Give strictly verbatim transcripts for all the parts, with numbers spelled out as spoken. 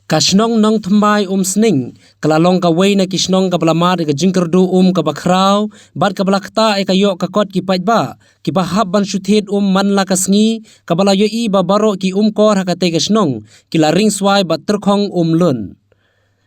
Ka shnong Nongthymmai Umsning ka la long kawei na ki shnong kaba la mad ïa ka jingkyrduh um kaba khraw bad kaba la ktah ïa ka ïoh ka kot ki paidbah kiba hap ban shu thied um man la ka sngi, kaba la ïohi ba baroh ki umkor ha katei ka shnong ki la ring swai bad tyrkhong um lun.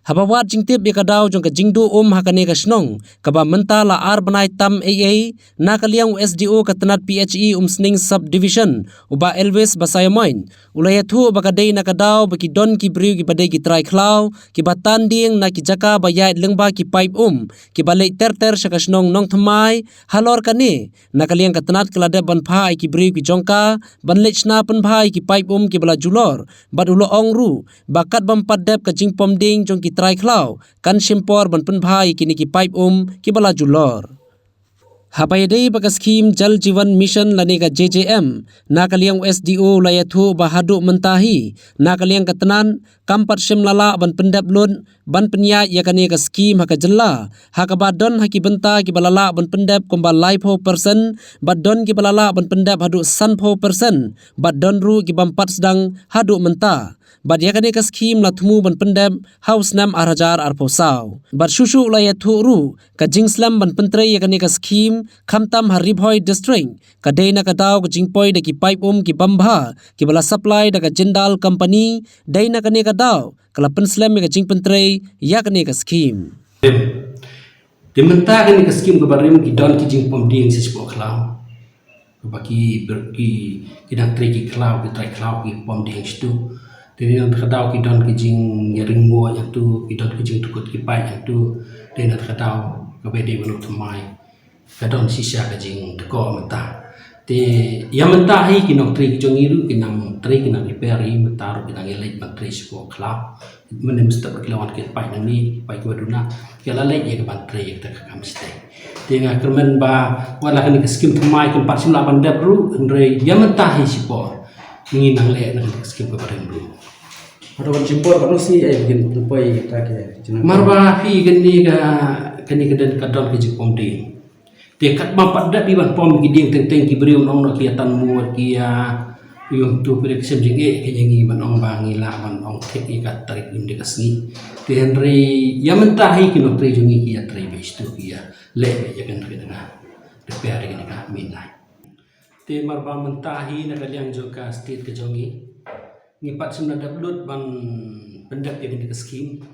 Haba wad jingtip ïa ka daw jong ka jingduh um ha kane ka shnong, kaba mynta la ar bnai tam ei ei, na ka liang u S D O ka tnat P H E Umsning Sub Division, u Bah Elvis Basaiawmoit, u la ïathuh ba ka dei na ka daw ba ki don ki briew kiba dei ki trai khlaw kiba tan dieng na ki jaka ba ïaid lyngba ki paip um kiba leit ter ter sha ka shnong Nongthymmai. Halor kane, na ka liang ka tnat ka la dep ban phah ïa ki briew ki jong ka ban leit shna pynbha ïa ki paip um kiba la julor, bad u la ong ruh ba katba ym pat dep ka jingpom dieng jong ki trai khlaw, kan shim por ban pynbha ïa kine ki paip um kiba la julor. Haba ïadei bad ka skhim Jal Jeevan Mission lane ka J J M, na ka liang u S D O u la ïathuh ba haduh mynta hi, na ka liang ka tnat, kam pat shym la lah ban pyndep lut ban pynïaid ïa kane ka skhim ha ka jylla, ha kaba don ha ki bynta kiba la lah ban pyndep kumba laiphew percent, bad don kiba la lah ban pyndep haduh sanphew percent, bad don ruh kibym pat sdang haduh mynta. Bad ïa kane ka skhim la thmu ban pyndep ha u snem ar hajar arphew saw. Bad shuh shuh la ïathuh ruh ka jingslem ban pyntrei ïa kane ka skhim, khamtam ha Ri Bhoi District, ka dei na ka daw ka jingpoi da ki paip um kibym bha kiba la supply da ka Jindal Company, dei na kane ka daw ka la pynslem ïa ka jingpyntrei ïa kane ka skhim. Te mynta kane ka skhim kaba rim ki don ki jingpom dieng sha sboh khlaw, kaba ki ber-, ki, ki dang trei ki khlaw, ki trai khlaw ki pom dieng shatu. Te na kata ka daw ki don ki jingïaring muh hangtu, ki don ki jingdukut ki paip hangtu. Te na kata ka daw kaba dei ba Nongthymmai ka don shisha ka jingdukut mynta. Te ïa mynta hi ki nongtrei ki jong ngi ruh ki nang trei, ki nang repair hi mynta ruh, ki nang ïaleit ban trei sha sboh khlaw. Mynne mynstep ki la wan ki paip nangne, paip kiba duna, ki la leit ïa ka ban trei ïa kata ka kam shatei. Te nga kyrmen ba wat la kane ka skhim thymmai kam pat shym lah ban dep ruh, hynrei ïa mynta hi shipor ngi nang leh na kane ka skhim kaba rim ruh. Hato ban shipor ban shi ai kin poi ta ke jingpoi. Mar ba phi kane ka, kane ka don, ka don ka jingpom dieng. Te katba ym pat dep ban pom ki dieng teng teng, ki briew nong noh ki ïa tan mut, ki ïa ïoh tu, phi dei ka shem jingeh ka ïa ngi ban ong ba ngi lah ban ong thik ïa ka tarik ynda ka sngi. Te hynrei ïa mynta hi ki nongtrei jong ngi ki ïa trei beit shatu, ki ïa leh beit ïa kane ka dang repair ïa kane ka main line. Te mar ba mynta hi na ka liang jong ka state ka jong ngi, ngi pat shym la dep lut ban pyndep ïa kane ka skhim.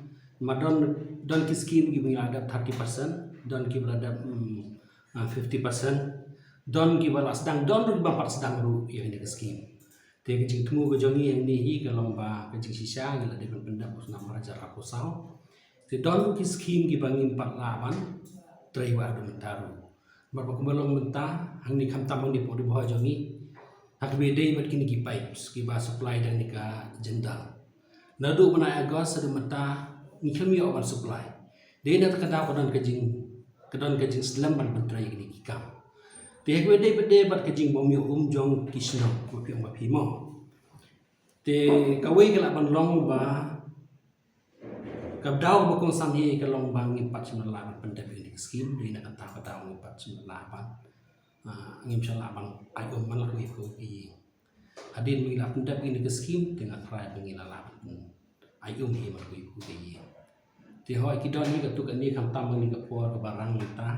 Ma don, don ki skhim kiba ngi la dep thirty percent, don kiba la dep, mm, ah, fifty percent, don kiba la sdang, don ruh kiba ym pat sdang ruh ïa kane ka skhim. Te ka jingthmu ka jong ngi hangne hi ka long ba ka jingshisha ngi la dei ban pyndep u snem ar hajar arphew saw. Te don ruh ki skhim kiba ngim pat lah ban trei wad haduh mynta ruh. Bad ba kumba long mynta, hangne khamtam hangne hapoh Ri Bhoi jong ngi, ha kaba ïadei bad kine ki pipes kiba supply da kane ka Jindal. Naduh bnai August haduh mynta ngim ïoh ban supply. Dei na kata ka daw ka don ka jing, ka don ka jingslem ban pyntrei kine ki kam. Te ha kaba ïadei bad, bad ka jingbym ïoh um jong ki shnong, ba phi ong ba phi mo. Te kawei ka lah ban long ba, ka daw ba kongsan hi ka long ba ngim pat shym la lah ban pyndep ïa kane ka skhim, dei na kata ka daw ngim pat shym la lah ban, ah, ngim shym la lah ban ai um man la kawei ka ïing. Hadien ba ngi la pyndep ïa kane ka skhim, te nga tharai ba ngi la lah ban ai um hi man la kawei ka ïing. Te hooid ki don hi katto katne, khamtam ha kane ka por kaba rang mynta,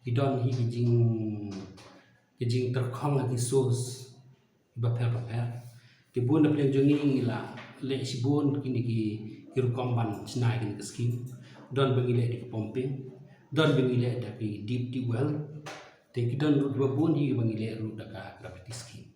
ki don hi ki jing, ki jingtyrkhong ha ki source bapher bapher. Te bun na pdeng jong ngi ngi la leh shibun kine ki, ki rukom ban shna ïa kane ka skhim. Don ba ngi leh da ki pumping, don ba ngi leh da ki deep, deep well. Te ki don ruh kiba bun hi ba ngi leh ruh da ka gravity scheme.